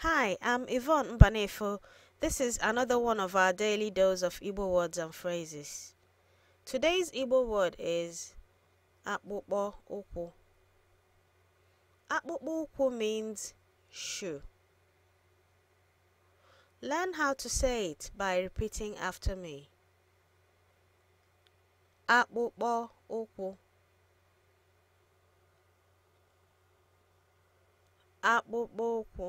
Hi, I'm Yvonne Mbanefo. This is another one of our daily dose of Igbo words and phrases. Today's Igbo word is akpụkpọ ụkwụ. Akpụkpọ ụkwụ means shoe. Learn how to say it by repeating after me. Akpụkpọ ụkwụ. Akpụkpọ ụkwụ.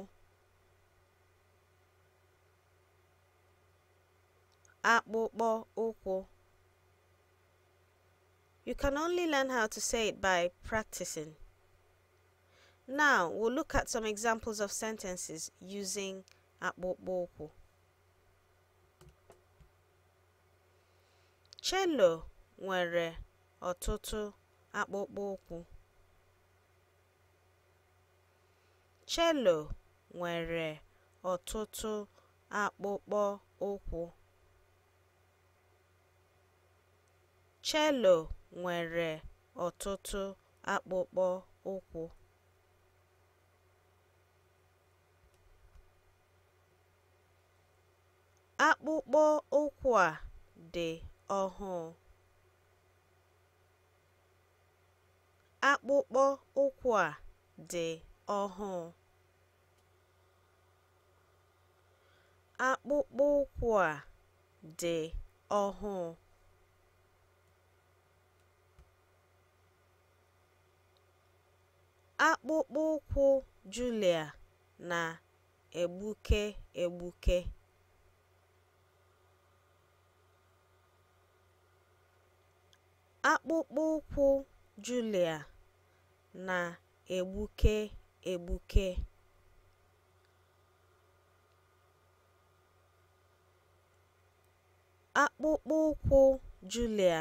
Akpụkpọ ụkwụ. You can only learn how to say it by practicing. Now we'll look at some examples of sentences using akpụkpọ ụkwụ. Cello nwere ọtụtụ akpụkpọ ụkwụ. Cello nwere ọtụtụ akpụkpọ ụkwụ. Cello nwere ọtụtụ akpụkpọ ụkwụ. Akpụkpọ ụkwụ a dị ọhụụ. Akpụkpọ ụkwụ a dị ọhụụ. Akpụkpọ ụkwụ a dị ọhụụ. Akpụkpọ ụkwụ Julia na-egbuke egbuke. Akpụkpọ ụkwụ Julia na-egbuke egbuke. Akpụkpọ ụkwụ Julia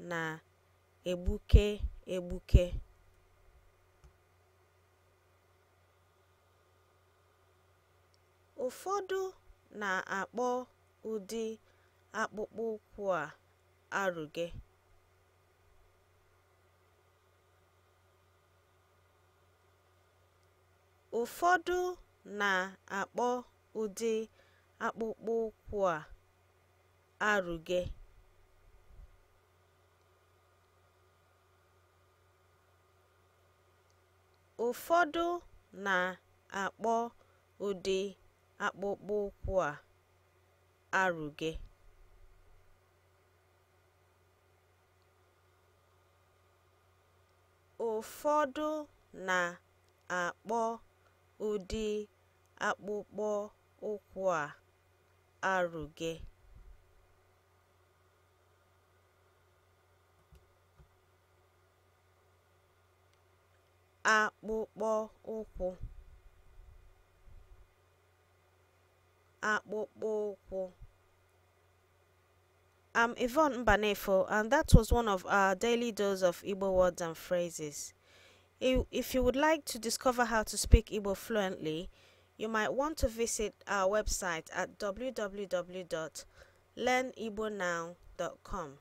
na-egbuke egbuke. Ụfọdụ na-akpọ ụdị akpụkpọ ụkwụ a arụge. Ụfọdụ na-akpọ ụdị akpụkpọ ụkwụ a arụge. Ụfọdụ na-akpọ ụdị akpụkpọ ụkwụ a arụge. Ụfọdụ na-akpọ ụdị akpụkpọ ụkwụ a arụge. Akpụkpọ ụkwụ. Akpụkpọ ụkwụ. I'm Yvonne Mbanefo, and that was one of our daily dose of Igbo words and phrases. If you would like to discover how to speak Igbo fluently, you might want to visit our website at www.learnigbonow.com.